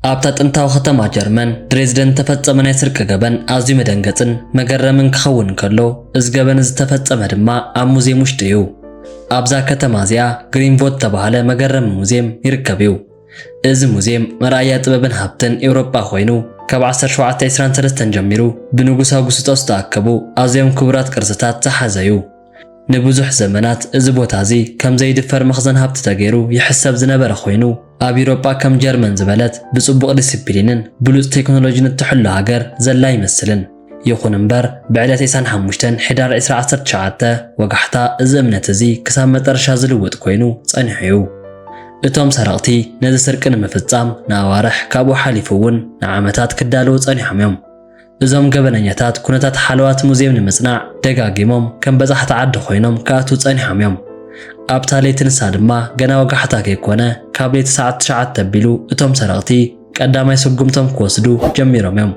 ኣብታ ጥንታዊ ከተማ ጀርመን ድሬዝደን ዝተፈጸመ ናይ ስርቂ ገበን ኣዝዩ መደንገጽን መገረምን ክኸውን ከሎ፣ እዚ ገበን ዝተፈጸመ ድማ ኣብ ሙዝየም ውሽጢ እዩ። ኣብዛ ከተማ እዚኣ ግሪንቮት ዝተባህለ መገረሚ ሙዝየም ይርከብ እዩ። እዚ ሙዝየም መርኣያ ጥበብን ሃብትን ኤውሮጳ ኮይኑ፣ ካብ ዓሰርተ ሸውዓተ ዕስራን ሰለስተን ጀሚሩ ብንጉስ ኣውጉስጦ ዝተኣከቡ ኣዝዮም ክቡራት ቅርስታት ዝሓዘ እዩ። ንብዙሕ ዘመናት እዚ ቦታ እዚ ከም ዘይድፈር መኽዘን ሃብቲ ተገይሩ ይሕሰብ ዝነበረ ኮይኑ፣ ኣብ ኤውሮጳ ከም ጀርመን ዝበለት ብጽቡቕ ዲሲፕሊንን ብሉጽ ቴክኖሎጂን እትሕሎ ሃገር ዘላ ኣይመስልን። ይኹን እምበር፣ ብዕለት ዕስራን ሓሙሽተን ሕዳር ዕስራ ዓሰርተ ትሽዓተ ወጋሕታ፣ እዚ እምነት እዚ ክሳብ መጠረሻ ዝልውጥ ኮይኑ ጸኒሑ እዩ። እቶም ሰረቕቲ ነዚ ስርቂ ንምፍጻም ንኣዋርሕ፣ ካብኡ ሓሊፉ እውን ንዓመታት ክዳለዉ ጸኒሖም እዮም። እዞም ገበነኛታት ኩነታት ሓለዋት ሙዝየም ንምጽናዕ ደጋጊሞም ከም በጻሕቲ ዓዲ ኮይኖም ክኣትዉ ጸኒሖም እዮም። ኣብታ ለይቲ ንሳ ድማ ገና ወጋሕታ ከይኮነ፣ ካብ ለይቲ ሰዓት ትሽዓተ ኣቢሉ እቶም ሰረቕቲ ቀዳማይ ስጉምቶም ክወስዱ ጀሚሮም እዮም።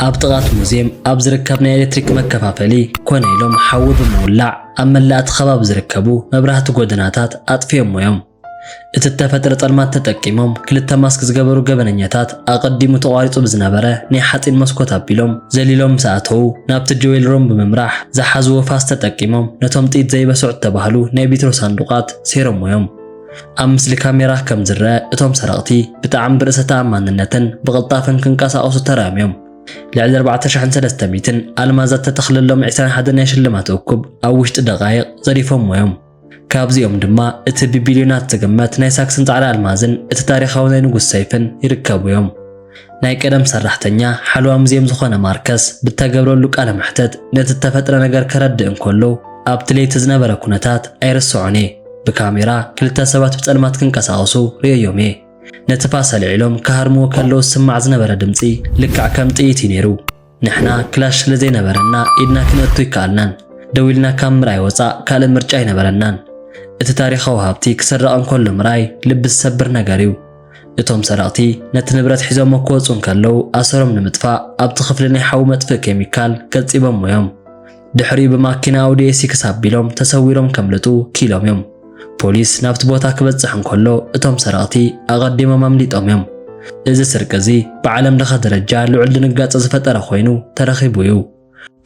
ኣብ ጥቓ እቲ ሙዝየም ኣብ ዝርከብ ናይ ኤሌክትሪክ መከፋፈሊ ኮነ ኢሎም ሓዊ ብምውላዕ፣ ኣብ መላእ እቲ ከባቢ ዝርከቡ መብራህቲ ጎደናታት ኣጥፊኦሞ እዮም። እቲ እተፈጥረ ጸልማት ተጠቂሞም፣ ክልተ ማስክ ዝገበሩ ገበነኛታት ኣቐዲሙ ተቋሪጹ ብዝነበረ ናይ ሓጺን መስኮት ኣቢሎም ዘሊሎም ምስ ኣተዉ፣ ናብቲ ጆዌል ሩም ብምምራሕ ዝሓዝዎ ፋስ ተጠቂሞም ነቶም ጥይት ዘይበስዑ እተባህሉ ናይ ቢትሮ ሳንዱቓት ሰይሮሞ እዮም። ኣብ ምስሊ ካሜራ ከም ዝረአ፣ እቶም ሰረቕቲ ብጣዕሚ ብርእሰ ተኣማንነትን ብቕልጣፈን ክንቀሳቐሱ ተራእዮም እዮም። ልዕሊ ኣርባዕተ ሽሕን ሰለስተ ሚእትን ኣልማዛት ተተኽለሎም ዕስራን ሓደን ናይ ሽልማት እኩብ ኣብ ውሽጢ ደቓይቕ ዘሪፎሞ እዮም። ካብዚኦም ድማ እቲ ብቢልዮናት ዝግመት ናይ ሳክስን ጻዕዳ ኣልማዝን እቲ ታሪኻዊ ናይ ንጉስ ሰይፍን ይርከቡ እዮም። ናይ ቀደም ሰራሕተኛ ሓለዋ ሙዝየም ዝኾነ ማርከስ ብተገብረሉ ቃለ መሕተት፣ ነቲ እተፈጥረ ነገር ከረድእ እንከሎ፣ ኣብቲ ለይቲ ዝነበረ ኩነታት ኣይርስዖን እየ። ብካሜራ ክልተ ሰባት ብጸልማት ክንቀሳቐሱ ርእየዮም እየ። ነቲ ፋስ ኣልዒሎም ክሃርምዎ ከለዉ ዝስማዕ ዝነበረ ድምጺ ልክዕ ከም ጥይት እዩ ነይሩ። ንሕና ክላሽ ስለ ዘይነበረና ኢድና ክነእቱ ኣይከኣልናን። ደው ኢልና ካብ ምርኣይ ወጻእ ካልእ ምርጫ ኣይነበረናን። እቲ ታሪኻዊ ሃብቲ ክስረቕ እንከሎ ምርኣይ ልቢ ዝሰብር ነገር እዩ። እቶም ሰረቕቲ ነቲ ንብረት ሒዞሞ ክወጹ እንከለዉ ኣሰሮም ንምጥፋእ ኣብቲ ክፍሊ ናይ ሓዊ መጥፍኢ ኬሚካል ገጺቦሞ እዮም። ድሕሪኡ ብማኪና ኣውዲ ኤሲክስ ኣቢሎም ተሰዊሮም ከምልጡ ክኢሎም እዮም። ፖሊስ ናብቲ ቦታ ክበጽሕ እንከሎ እቶም ሰረቕቲ ኣቐዲሞም ኣምሊጦም እዮም። እዚ ስርቂ እዚ ብዓለም ለኸ ደረጃ ልዑል ድንጋጸ ዝፈጠረ ኮይኑ ተረኺቡ እዩ።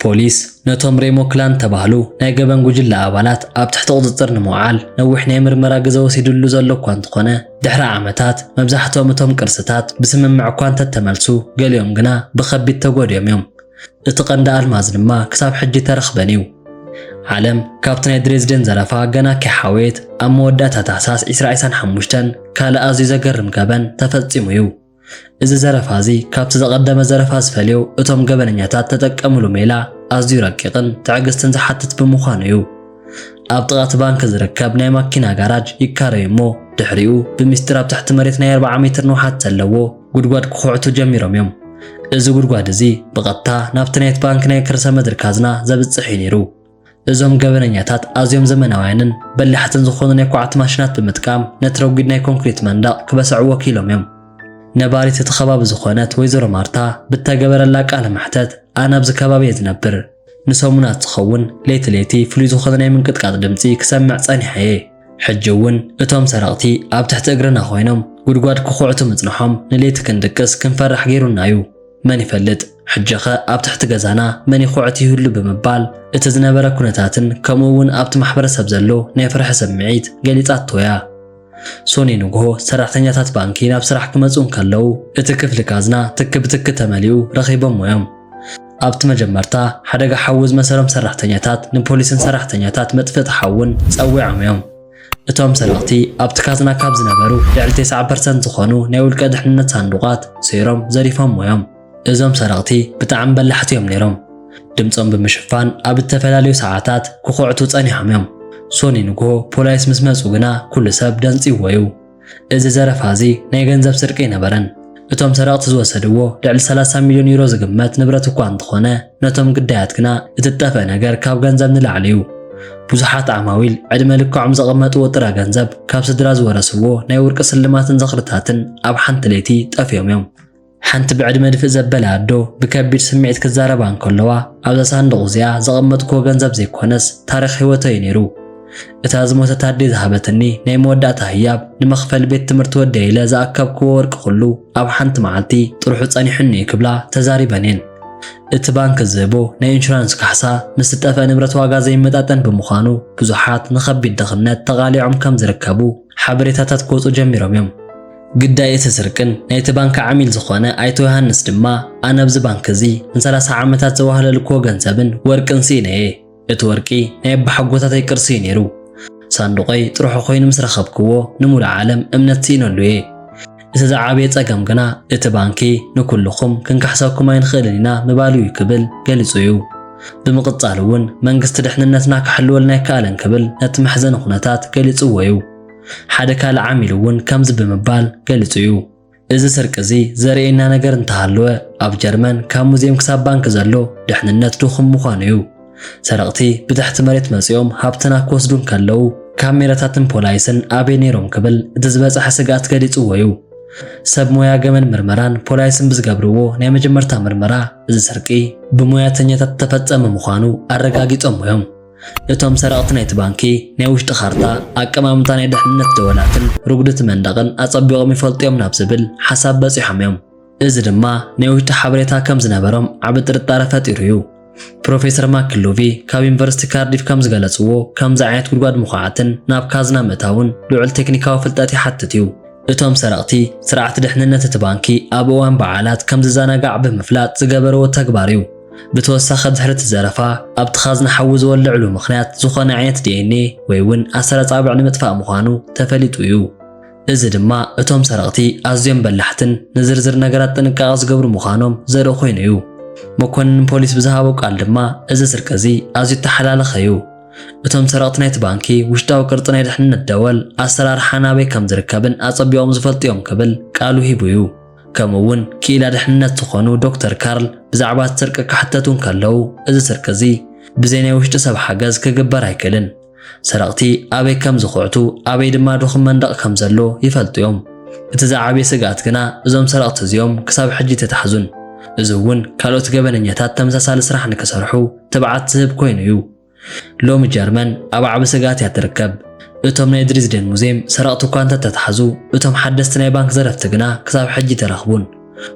ፖሊስ ነቶም ሬሞ ክላን ተባህሉ ናይ ገበን ጉጅለ ኣባላት ኣብ ትሕቲ ቁጽጽር ንምውዓል ነዊሕ ናይ ምርመራ ግዘ ወሲድሉ ዘሎ እኳ እንተኾነ፣ ድሕሪ ዓመታት መብዛሕትኦም እቶም ቅርስታት ብስምምዕ እኳ እንተተመልሱ፣ ገሊኦም ግና ብኸቢድ ተጎዲኦም እዮም። እቲ ቀንዲ ኣልማዝ ድማ ክሳብ ሕጂ ተረኽበን እዩ። ዓለም ካብቲ ናይ ድሬዝደን ዘረፋ ገና ከይሓወየት፣ ኣብ መወዳእታ ታሕሳስ ዕስራ ዕስራን ሓሙሽተን ካልእ ኣዝዩ ዘገርም ገበን ተፈጺሙ እዩ። እዚ ዘረፋ እዚ ካብቲ ዝቐደመ ዘረፋ ዝፈልዮ፣ እቶም ገበነኛታት ተጠቀምሉ ሜላ ኣዝዩ ረቂቕን ትዕግስትን ዝሓትት ብምዃኑ እዩ። ኣብ ጥቓ እቲ ባንክ ዝርከብ ናይ ማኪና ጋራጅ ይካረዩ እሞ፣ ድሕሪኡ ብሚስጢር ኣብ ትሕቲ መሬት ናይ ኣርብዓ ሜትር ንውሓት ዘለዎ ጉድጓድ ክኹዕቱ ጀሚሮም እዮም። እዚ ጉድጓድ እዚ ብቐጥታ ናብቲ ናይቲ ባንክ ናይ ከርሰ ምድሪ ካዝና ዘብጽሕ እዩ ነይሩ። እዞም ገበነኛታት ኣዝዮም ዘመናውያንን በላሕትን ዝኾኑ ናይ ኳዕቲ ማሽናት ብምጥቃም ነቲ ረጒድ ናይ ኮንክሪት መንደቕ ክበስዕዎ ክኢሎም እዮም። ነባሪት እቲ ከባቢ ዝኾነት ወይዘሮ ማርታ ብተገበረላ ቃለ መሕተት፣ ኣነ ኣብዚ ከባቢ እየ ዝነብር። ንሰሙናት ዝኸውን ለይቲ ለይቲ ፍሉይ ዝኾነ ናይ ምንቅጥቃጥ ድምጺ ክሰምዕ ጸኒሐ እየ። ሕጂ እውን እቶም ሰረቕቲ ኣብ ትሕቲ እግርና ኮይኖም ጉድጓድ ክኹዕቱ ምጽንሖም ንለይቲ ክንድቅስ ክንፈርሕ ገይሩና እዩ። መን ይፈልጥ፣ ሕጂኸ ኣብ ትሕቲ ገዛና መን ይኹዕት ይህሉ ብምባል እቲ ዝነበረ ኩነታትን ከምኡ እውን ኣብቲ ማሕበረሰብ ዘሎ ናይ ፍርሒ ስምዒት ገሊጻቶ እያ። ሶኒ ንግሆ ሰራሕተኛታት ባንኪ ናብ ስራሕ ክመጹ እንከለዉ እቲ ክፍሊ ካዝና ትኪ ብትኪ ተመሊኡ ረኺቦሞ እዮም። ኣብቲ መጀመርታ ሓደጋ ሓዊ ዝመሰሎም ሰራሕተኛታት ንፖሊስን ሰራሕተኛታት መጥፍእቲ ሓውን ጸዊዖም እዮም። እቶም ሰረቕቲ ኣብቲ ካዝና ካብ ዝነበሩ ልዕሊ ተስዓ ፐርሰንት ዝኾኑ ናይ ውልቀ ድሕንነት ሳንዱቓት ሰይሮም ዘሪፎሞ እዮም። እዞም ሰረቕቲ ብጣዕሚ በላሕቲ እዮም ነይሮም። ድምጾም ብምሽፋን ኣብ እተፈላለዩ ሰዓታት ክኹዕቱ ጸኒሖም እዮም። ሶኒ ንግሆ ፖላይስ ምስ መጹ ግና ኩሉ ሰብ ደንጽይዎ እዩ። እዚ ዘረፋ እዚ ናይ ገንዘብ ስርቂ ኣይነበረን። እቶም ሰረቕቲ ዝወሰድዎ ልዕሊ ሰላሳ ሚልዮን ዩሮ ዝግመት ንብረት እኳ እንተኾነ፣ ነቶም ግዳያት ግና እቲ ዝጠፍአ ነገር ካብ ገንዘብ ንላዕሊ እዩ። ብዙሓት ዓማዊል ዕድመ ልክዖም ዘቐመጥዎ ጥረ ገንዘብ ካብ ስድራ ዝወረስዎ ናይ ወርቂ ስልማትን ዝኽርታትን ኣብ ሓንቲ ለይቲ ጠፊኦም እዮም። ሓንቲ ብዕድመ ድፍእ ዘበለ ኣዶ ብከቢድ ስምዒት ክዛረባ እንከለዋ፣ ኣብዛ ሳንዱቕ እዚኣ ዘቐመጥክዎ ገንዘብ ዘይኮነስ ታሪኽ ህይወተይ እዩ ነይሩ። እታ ዝሞተት ኣደ ዝሃበትኒ ናይ መወዳእታ ህያብ፣ ንመኽፈሊ ቤት ትምህርቲ ወደይ ኢለ ዝኣከብክዎ ወርቂ ኩሉ ኣብ ሓንቲ መዓልቲ ጥርሑ ጸኒሑኒ እዩ ክብላ ተዛሪበን እየን። እቲ ባንክ ዝህቦ ናይ ኢንሹራንስ ካሕሳ ምስ ዝጠፍአ ንብረት ዋጋ ዘይመጣጠን ብምዃኑ፣ ብዙሓት ንኸቢድ ድኽነት ተቓሊዖም ከም ዝርከቡ ሓበሬታታት ክወጹ ጀሚሮም እዮም። ግዳይ እቲ ስርቅን ናይቲ ባንክ ዓሚል ዝኾነ ኣይቶ ዮሃንስ ድማ፣ ኣነ ኣብዚ ባንክ እዚ ንሰላሳ ዓመታት ዘዋህለልክዎ ገንዘብን ወርቅን ስኢነ እየ። እቲ ወርቂ ናይ ኣባሓጎታተይ ቅርሲ እዩ ነይሩ። ሳንዱቐይ ጥርሑ ኮይኑ ምስ ረኸብክዎ፣ ንሙሉእ ዓለም እምነት ስኢነሉ እየ። እቲ ዝዓበየ ጸገም ግና፣ እቲ ባንኪ ንኩልኹም ክንካሕሰኩም ኣይንኽእልን ኢና ምባሉ እዩ ክብል ገሊጹ እዩ። ብምቕጻል እውን፣ መንግስቲ ድሕንነትና ክሕልወልና ኣይከኣለን ክብል ነቲ መሕዘኒ ኩነታት ገሊጽዎ እዩ። ሓደ ካልእ ዓሚል እውን ከምዚ ብምባል ገሊጹ እዩ። እዚ ስርቂ እዚ ዘርእየና ነገር እንተሃለወ፣ ኣብ ጀርመን ካብ ሙዚየም ክሳብ ባንክ ዘሎ ድሕንነት ድኹም ምዃኑ እዩ። ሰረቕቲ ብትሕቲ መሬት መጺኦም ሃብትና ክወስዱ እንከለዉ፣ ካሜራታትን ፖላይስን ኣበይ ነይሮም ክብል እቲ ዝበጽሐ ስግኣት ገሊጽዎ እዩ። ሰብ ሞያ ገመል ምርመራን ፖላይስን ብዝገብርዎ ናይ መጀመርታ ምርመራ፣ እዚ ስርቂ ብሞያተኛታት ዝተፈጸመ ምዃኑ ኣረጋጊጾም እዮም። እቶም ሰረቕቲ ናይቲ ባንኪ ናይ ውሽጢ ካርታ፣ ኣቀማምጣ ናይ ድሕንነት ደወላትን ርጉድ እቲ መንደቕን ኣጸቢቖም ይፈልጡ እዮም ናብ ዝብል ሓሳብ በጺሖም እዮም። እዚ ድማ ናይ ውሽጢ ሓበሬታ ከም ዝነበሮም ዓቢ ጥርጣረ ፈጢሩ እዩ። ፕሮፌሰር ማክሉቪ ካብ ዩኒቨርሲቲ ካርዲፍ ከም ዝገለጽዎ፣ ከምዚ ዓይነት ጉድጓድ ምኹዓትን ናብ ካዝና ምእታውን ልዑል ቴክኒካዊ ፍልጠት ይሓትት እዩ። እቶም ሰረቕቲ፣ ስርዓት ድሕንነት እቲ ባንኪ ኣብ እዋን በዓላት ከም ዝዘናጋዕ ብምፍላጥ ዝገበርዎ ተግባር እዩ። ብተወሳኺ፣ ድሕሪ እቲ ዘረፋ ኣብቲ ካዝና ሓዊ ዝወልዕሉ ምኽንያት ዝኾነ ዓይነት ዲ ኤን ኤ ወይ እውን ኣሰር ኣጻብዕ ንምጥፋእ ምዃኑ ተፈሊጡ እዩ። እዚ ድማ እቶም ሰረቕቲ ኣዝዮም በላሕትን ንዝርዝር ነገራት ጥንቃቐ ዝገብሩ ምዃኖም ዘርኢ ኮይኑ እዩ። መኮንን ፖሊስ ብዝሃቦ ቃል ድማ፣ እዚ ስርቂ እዚ ኣዝዩ እተሓላለኸ እዩ። እቶም ሰረቕቲ ናይቲ ባንኪ ውሽጣዊ ቅርጺ ናይ ድሕንነት ደወል፣ ኣሰራርሓ ናበይ ከም ዝርከብን ኣጸቢቖም ዝፈልጡ እዮም ክብል ቃሉ ሂቡ እዩ። ከምኡ እውን ክኢላ ድሕንነት ዝኾኑ ዶክተር ካርል ብዛዕባ እቲ ስርቂ ክሕተቱ እንከለዉ፣ እዚ ስርቂ እዚ ብዘይ ናይ ውሽጢ ሰብ ሓገዝ ክግበር ኣይክእልን። ሰረቕቲ ኣበይ ከም ዝኹዕቱ፣ ኣበይ ድማ ድኹም መንደቕ ከም ዘሎ ይፈልጡ እዮም። እቲ ዝዓበየ ስግኣት ግና እዞም ሰረቕቲ እዚኦም ክሳብ ሕጂ ተታሕዙን። እዚ እውን ካልኦት ገበነኛታት ተመሳሳሊ ስራሕ ንክሰርሑ ትብዓት ዝህብ ኮይኑ እዩ። ሎሚ ጀርመን ኣብ ዓቢ ስግኣት እያ ትርከብ። እቶም ናይ ድሪዝደን ሙዚየም ሰረቕቲ እኳ እንተተታሕዙ፣ እቶም ሓደስቲ ናይ ባንክ ዘረፍቲ ግና ክሳብ ሕጂ ተረኽቡን።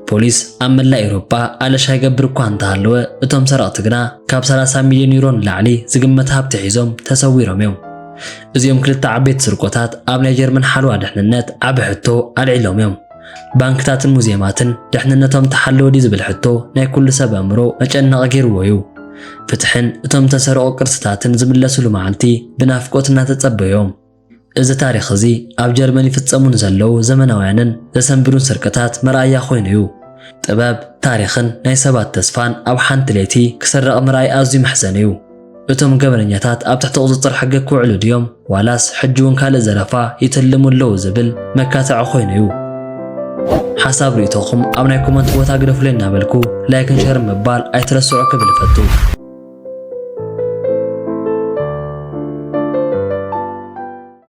ፖሊስ ኣብ መላእ ኤውሮጳ ኣለሻ ይገብር እኳ እንተሃለወ፣ እቶም ሰረቕቲ ግና ካብ ሰላሳ ሚልዮን ዩሮ ንላዕሊ ዝግመት ሃብቲ ሒዞም ተሰዊሮም እዮም። እዚኦም ክልተ ዓበይቲ ስርቆታት ኣብ ናይ ጀርመን ሓለዋ ድሕንነት ዓቢ ሕቶ ኣልዒሎም እዮም። ባንክታትን ሙዚየማትን ድሕንነቶም ተሓለወ ድዩ ዝብል ሕቶ ናይ ኩሉ ሰብ ኣእምሮ መጨነቒ ገይርዎ እዩ። ፍትሕን እቶም ዝተሰረቑ ቅርስታትን ዝምለስሉ መዓልቲ ብናፍቆት እናተጸበዩ እዮም። እዚ ታሪኽ እዚ ኣብ ጀርመን ይፍጸሙ ንዘለዉ ዘመናውያንን ዘሰንብዱን ስርቅታት መርኣያ ኮይኑ እዩ። ጥበብ፣ ታሪኽን ናይ ሰባት ተስፋን ኣብ ሓንቲ ለይቲ ክስረቕ ምርኣይ ኣዝዩ መሕዘኒ እዩ። እቶም ገበነኛታት ኣብ ትሕቲ ቁጽጽር ሕጊ ክውዕሉ ድዮም? ዋላስ ሕጂ እውን ካልእ ዘረፋ ይትልሙ ኣለዉ ዝብል መካትዒ ኮይኑ እዩ። ሓሳብ ርእይቶኹም ኣብ ናይ ኮመንት ቦታ ግደፉለይ እናበልኩ፣ ላይክን ሸርን ምባል ኣይትረስዑ ክብል እፈቱ።